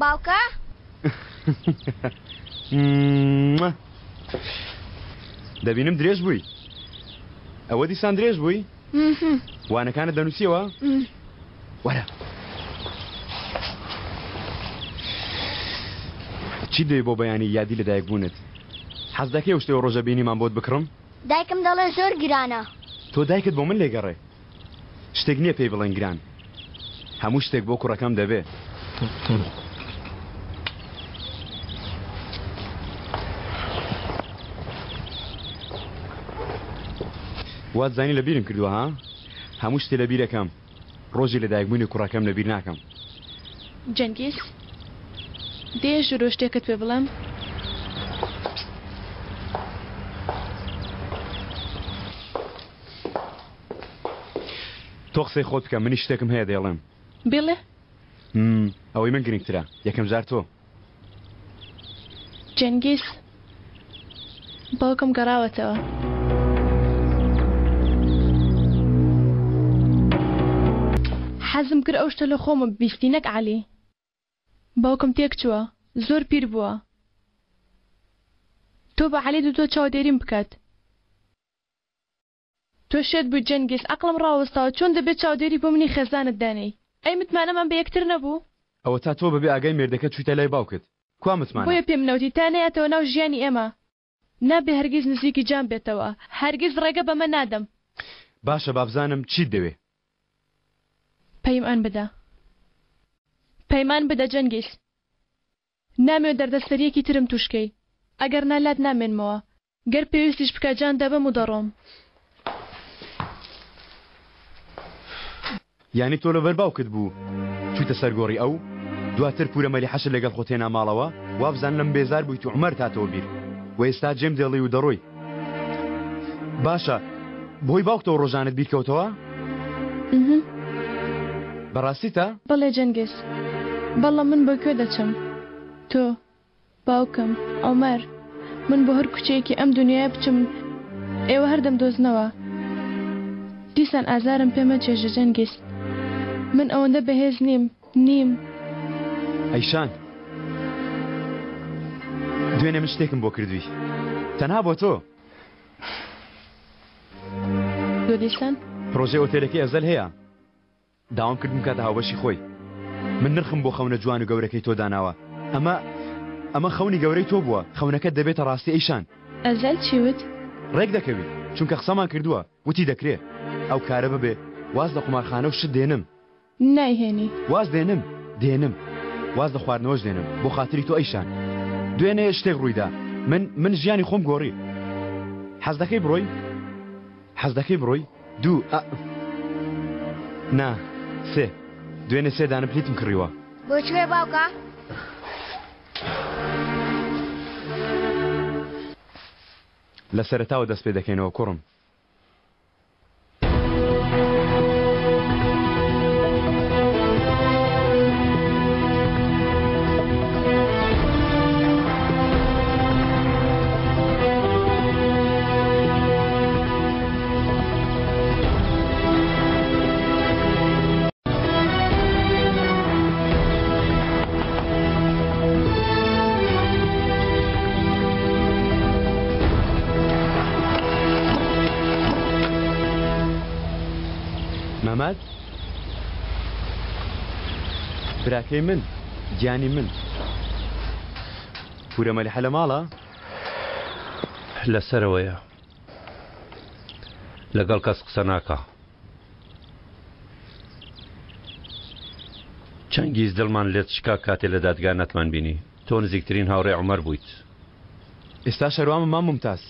باوکە؟ دەبینم درێژ بووی. ئەوە دیسان درێژ بووی؟ وانەکانت دەنووسیەوە؟ وەرە. چیت دەوێ بۆ بەیانی یادی لەدایکبوونت؟ حەز دەکەی ئەو شتەی ئەو ڕۆژە بینیمان بۆت بکڕم؟ دایکم دەڵێ زۆر گرانە. تۆ دایکت بۆ من لێگەڕێ. شتێک نییە پێی بڵێن گران. هەموو شتێک بۆ کوڕەکەم دەبێ. وات زانی لە بیرم کردووە ها؟ هەموو شتێ لە بیرەکەم. ڕۆژی لەدایکبوونی کوڕەکەم لەبیر ناکەم. جەنگیز، دێیە ژوورەوە شتێکت پێ بڵێم؟ تۆ قسەی خۆت بکە منیش شتێکم هەیە دەیڵێم. بیڵێ. ئەوەی من گرنگترە یەکەم جار تۆ. جەنگیز، باوکم گەڕاوەتەوە. حەزم کرد ئەو شتە لە خۆمە ببیستی نەک عەلی. باوکم تێکچووە، زۆر پیر بووە. تۆ بە عەلیت وتووە چاودێریم بکات. تۆ شێت بووی جەنگیز، عەقڵم ڕاوەستاوە، چۆن دەبێت چاودێری بۆ منی خێزانت دانێی؟ ئەی متمانەمان بە یەکتر نەبوو؟ ئەوەتا تۆ بەبێ ئاگای مێردەکەت چوویتە لای باوکت، کوا متمانە؟ بۆیە پێم نەوتی تا نەیاتەوە ناو ژیانی ئێمە، نابێ هەرگیز نزیکی جان بێتەوە، هەرگیز ڕێگە بەمە نادەم. باشە بابزانم چیت دەوێ؟ پەیمان بدە. پەیمان بدە جەنگیز. نامەوێ دەردەسەرییەکی ترم تووش کەی. ئەگەرنا لات نامێنمەوە. گەر پێویستیش بکا جان دەبەم و دەڕۆم. یانی تۆ لەبەر باوکت بوو چوویتە سەر گۆڕی ئەو؟ دواتر پورە مەلیحەشت لەگەڵ خۆت هێنا ماڵەوە؟ وابزانم لەم بێزار بوویت و عومەرت هاتەوە بیر و ئێستا جێم دێڵی و دەڕۆی. باشە بەهۆی باوکتەوە ڕۆژانت بیر کەوتەوە؟ بەڕاستیتە؟ بەڵێ جەنگیز. بەڵام من بۆ کوێ دەچم؟ تۆ، باوکم، عومەر، من بۆ هەر کوچەیەکی ئەم دونیایە بچم ئێوە هەر دەمدۆزنەوە. دیسان ئازارم پێ مەچێژە جەنگیز. من ئەوەندە بەهێز نیم، نیم. ئەیشان دوێنێ من شتێکم بۆ کردووی. تەنها بۆ تۆ. تۆ دیسان؟ پرۆژەی ئۆتێلەکەی ئەزەل هەیە. داوام کرد بمکاتە هاوبەشی خۆی. من نرخم بۆ خەونە جوان و گەورەکەی تۆ داناوە. ئەمە ئەمە خەونی گەورەی تۆ بووە. خەونەکەت دەبێتە ڕاستی ئەیشان. ئەزەل چی وت؟ ڕێک دەکەویت. چونکە قسەمان کردووە. وتی دەکرێ ئەو کارە ببێ. واز لە قومارخانە و شت دێنم. نایهێنی. واز دێنم. دێنم. واز لە خواردنەوەش دێنم. بۆ خاتری تۆ ئەیشان. دوێنێ شتێک ڕوویدا. من من ژیانی خۆم گۆڕی. حەز دەکەی بڕۆی؟ حەز دەکەی بڕۆی؟ دوو ئا نا سێ دوێنێ سێ دانە پلیتم کڕیوە. بۆ کوێ باوکە؟ لە سەرەتاوە دەست پێ دەکەینەوە کوڕم. مەمەد براکەی من گیانی من پورە مەلیحە لە ماڵە؟ لە سەرەوەیە. لەگەڵ کەس قسە ناکا. چەنگیز دڵمان لێت شکا کاتێ لە دادگا نەتمان بینی. تۆ نزیکترین هاوڕێی عومەر بوویت. ئێستا شەروامە مام مومتاز.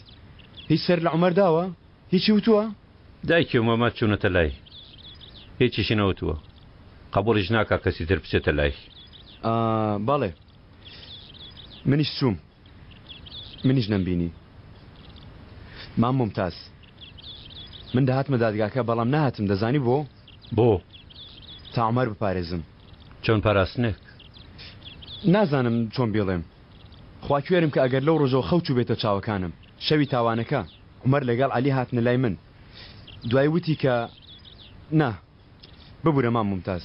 هیچ سەر لە عومەر داوە؟ هیچی وتووە؟ دایکی و مەمەد چوونەتە لای. هیچیشی نەوتووە. قەبووڵیش ناکا کەسی تر بچێتە لای. ئا بەڵێ. منیش چووم. منیش نەمبینی. مام مومتاز. من دەهاتمە دادگاکە بەڵام نەهاتم دەزانی بۆ؟ بۆ؟ تا عومەر بپارێزم. چۆن پاراستنێک؟ نازانم چۆن بیڵێم. خوا کوێرم کە ئەگەر لەو ڕۆژەوە خەو چووبێتە چاوەکانم. شەوی تاوانەکە عومەر لەگەڵ عەلی هاتنە لای من. دوای وتی کە نا. ببورە مام مومتاز.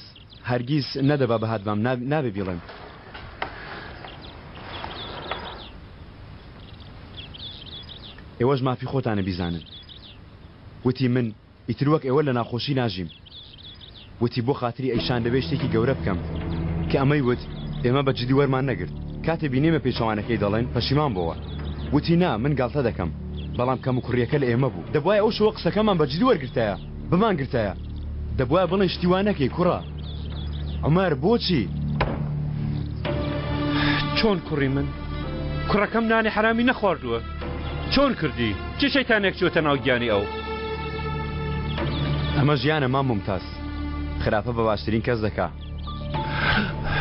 هەرگیز نەدەبا بهاتبام نابێ بیڵێم. ئێوەش مافی خۆتانە بیزانن. وتی من ئیتر وەک ئێوە لە ناخۆشی ناژیم. وتی بۆ خاتری ئەیشان دەبێ شتێکی گەورە بکەم. کە ئەمەی وت ئێمە بە جدی وەرمان نەگرت. کاتێ بینیمە پێچەوانەکەی دەڵێن پەشیمان بۆوە. وتی نا من گاڵتە دەکەم. بەڵام کەموکوڕییەکە لە ئێمە بوو. دەبوایە ئەو شەوە قسەکەمان بە جدی وەرگرتایە. بمانگرتایە. دەبوایە بڵێین شتی وا نەکەی کوڕە. عومەر بۆچی؟ چۆن کوڕی من؟ کوڕەکەم نانی حەرامی نەخواردووە. چۆن کردی؟ چ شەیتانێک چووەتە ناو گیانی ئەو؟ ئەمە ژیانە مام مومتاز. خراپە بە باشترین کەس دەکا.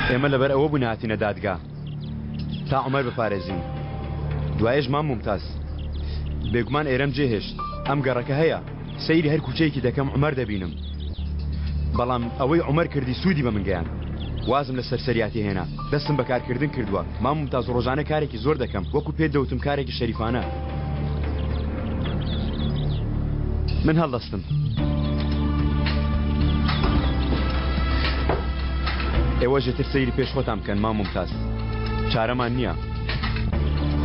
ئێمە لەبەر ئەوە بووین هاتینە دادگا تا عومەر بپارێزین. دوایەش مام مومتاز. بێگومان ئێرەم جێهێشت. ئەم گەڕەکە هەیە. سەیری هەر کوچەیەکی دەکەم عومەر دەبینم. بەڵام ئەوەی عومەر کردی سوودی بە من گەیاند. وازم لە سەرسەریاتی هێنا. دەستم بە کارکردن کردووە. مام مومتاز ڕۆژانە کارێکی زۆر دەکەم. وەکو پێت دەوتم کارێکی شەریفانە. من هەڵدەستم. ئێوەش ئیتر سەیری پێش خۆتان بکەن مام مومتاز. چارەمان نییە.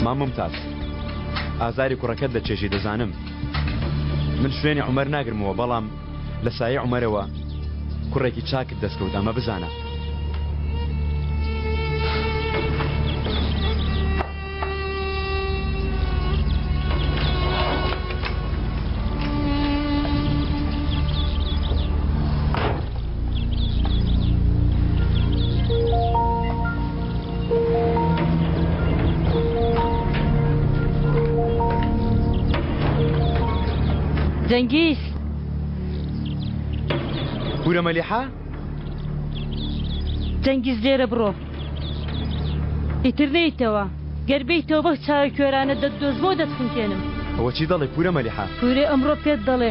مام مومتاز. ئازاری کوڕەکەت دەچێژی دەزانم. من شوێنی عومەر ناگرمەوە بەڵام لە سایەی عومەرەوە کوڕێکی چاکت دەستکەوت ئەمە بزانە. جەنگیز. پورە مەلیحە؟ جەنگیز لێرە بڕۆ. ئیتر نەیتەوە. گەر بێیتەوە بەو چاوە کوێرانە دەتدۆزمەوە دەتخنکێنم. ئەوە چی دەڵێی پورە مەلیحە؟ پورێ ئەمڕۆ پێت دەڵێ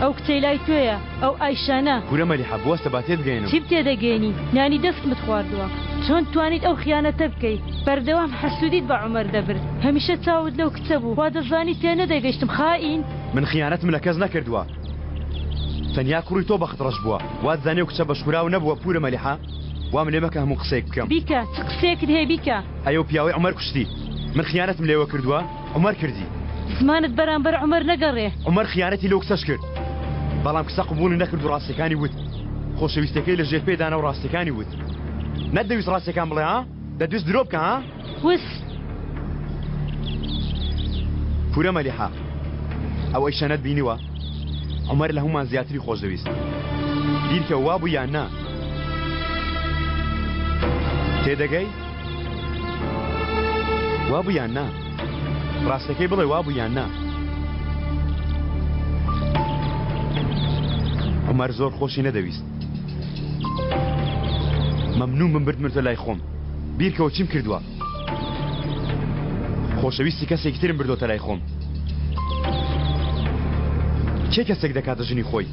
ئەو کچەی لای تۆیە. ئەو ئایشانە. کورە مەلیحە بوەستە با تێتگەیەنم. چیم تێدەگەیەنی؟ نانی دەستمت خواردووە. چۆن توانیت ئەو خیانەتە بکەی؟ بەردەوام حەسوودیت بە عومەر دەبرد. هەمیشە چاوت لەو کچە بوو. وا دەزانی تێنەدەگەیشتم خائین. من خیانەتم لە کەس نەکردووە. تەنیا کوڕی تۆ بەخت ڕەش بووە. وات زانی ئەو کچە بەشخوراو نەبووە پورە مەلیحە؟ وام لێ مەکە هەموو قسەیەک بکەم. بیکە، چ قسەیەکت هەیە بیکە. ئەی ئەو پیاوەی عومەر کوشتی؟ من خیانەتم لێوە کردووە؟ عومەر کردی. زمانت بەرامبەر عومەر نەگەڕێ. عومەر خیانەتی لەو کچەش کرد بەڵام کچە قبوڵی نەکرد و ڕاستیەکانی وت خۆشەویستەکەی لە ژێر پێ دانا و ڕاستیەکانی وت نەتدەویست ڕاستیەکان بڵێ ها دەتویست درۆ بکە ها وس. پورە مەلیحە ئەو ئەیشەنەت بینیوە عومەر لە هەموومان زیاتری خۆشدەویست بیرکە وابوو یان نا تێدەگەی؟ وابوو یان نا؟ ڕاستەکەی بڵێ وابوو یان نا؟ عومەر زۆر خۆشی نەدەویست. مەمنوون بم بردمتە لای خۆم. بیرکەوە چیم کردووە. خۆشەویستی کەسێکی ترم بردۆتە لای خۆم. کێ کەسێک دەکاتە ژنی خۆی؟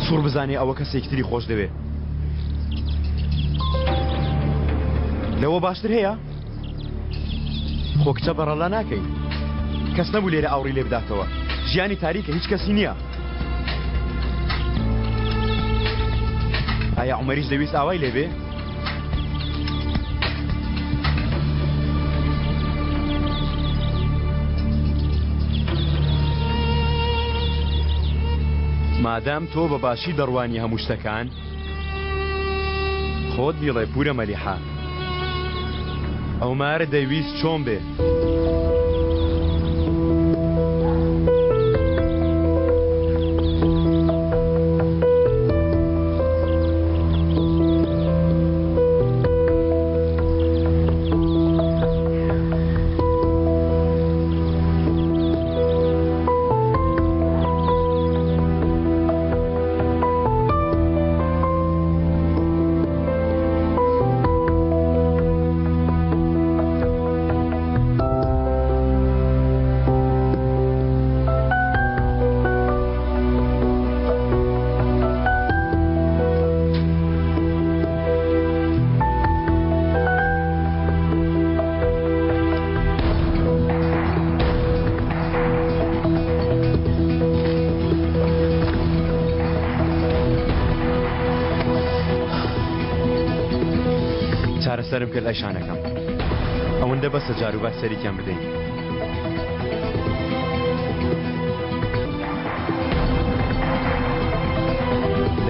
سوڕ بزانێ ئەوە کەسێکی تری خۆش دەوێ. لەوە باشتر هەیە؟ خۆ کچە بەڕەلا ناکەی. کەس نەبوو لێرە ئاوڕی لێ بداتەوە. ژیانی تاریکە هیچ کەسی نییە. ئایا عومەریش دەویست ئاوای لێ بێ؟ مادام تۆ بە باشی دەڕوانی هەموو شتەکان خۆت بیڵێ پورە مەلیحە عومەر دەیویست چۆن بێ؟ چارەسەرم کرد ئەیشانەکەم ئەوەندە بەسە جاروبار سەرێکیان بدەین.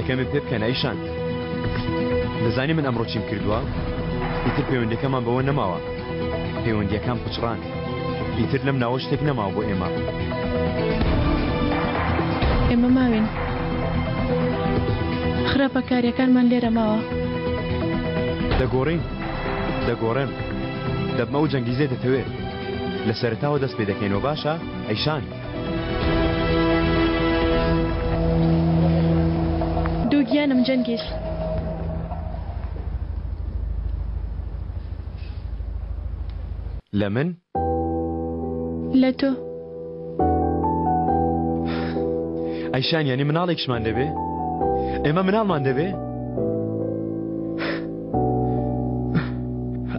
کەمێ پێ بکەنە ئەیشان. دەزانی من ئەمڕۆ چیم کردووە؟ ئیتر پەیوەندیەکەمان بەوە نەماوە. پەیوەندیەکان پچڕان. ئیتر لەم ناوە شتێک نەماوە بۆ ئێمە. ئێمە ماوین. خراپەکاریەکانمان لێرە ماوە. دەگۆڕین. دەگۆڕێم. دەبمە ئەو جەنگیزەی دەتەوێ. لە سەرەتاوە دەست پێ دەکەینەوە باشە ئەیشان؟ دووگیانم جەنگیز. لە من؟ لە تۆ. ئەیشان یانی مناڵێکشمان دەبێ؟ ئێمە مناڵمان دەبێ؟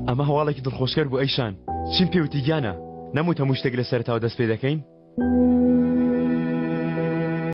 ئەمە هەواڵێکی دڵخۆشکەر بوو ئەیشان. چیم پێوتی گیانە؟ نەموت هەموو شتێک لە سەرەتاوە دەست پێ دەکەین؟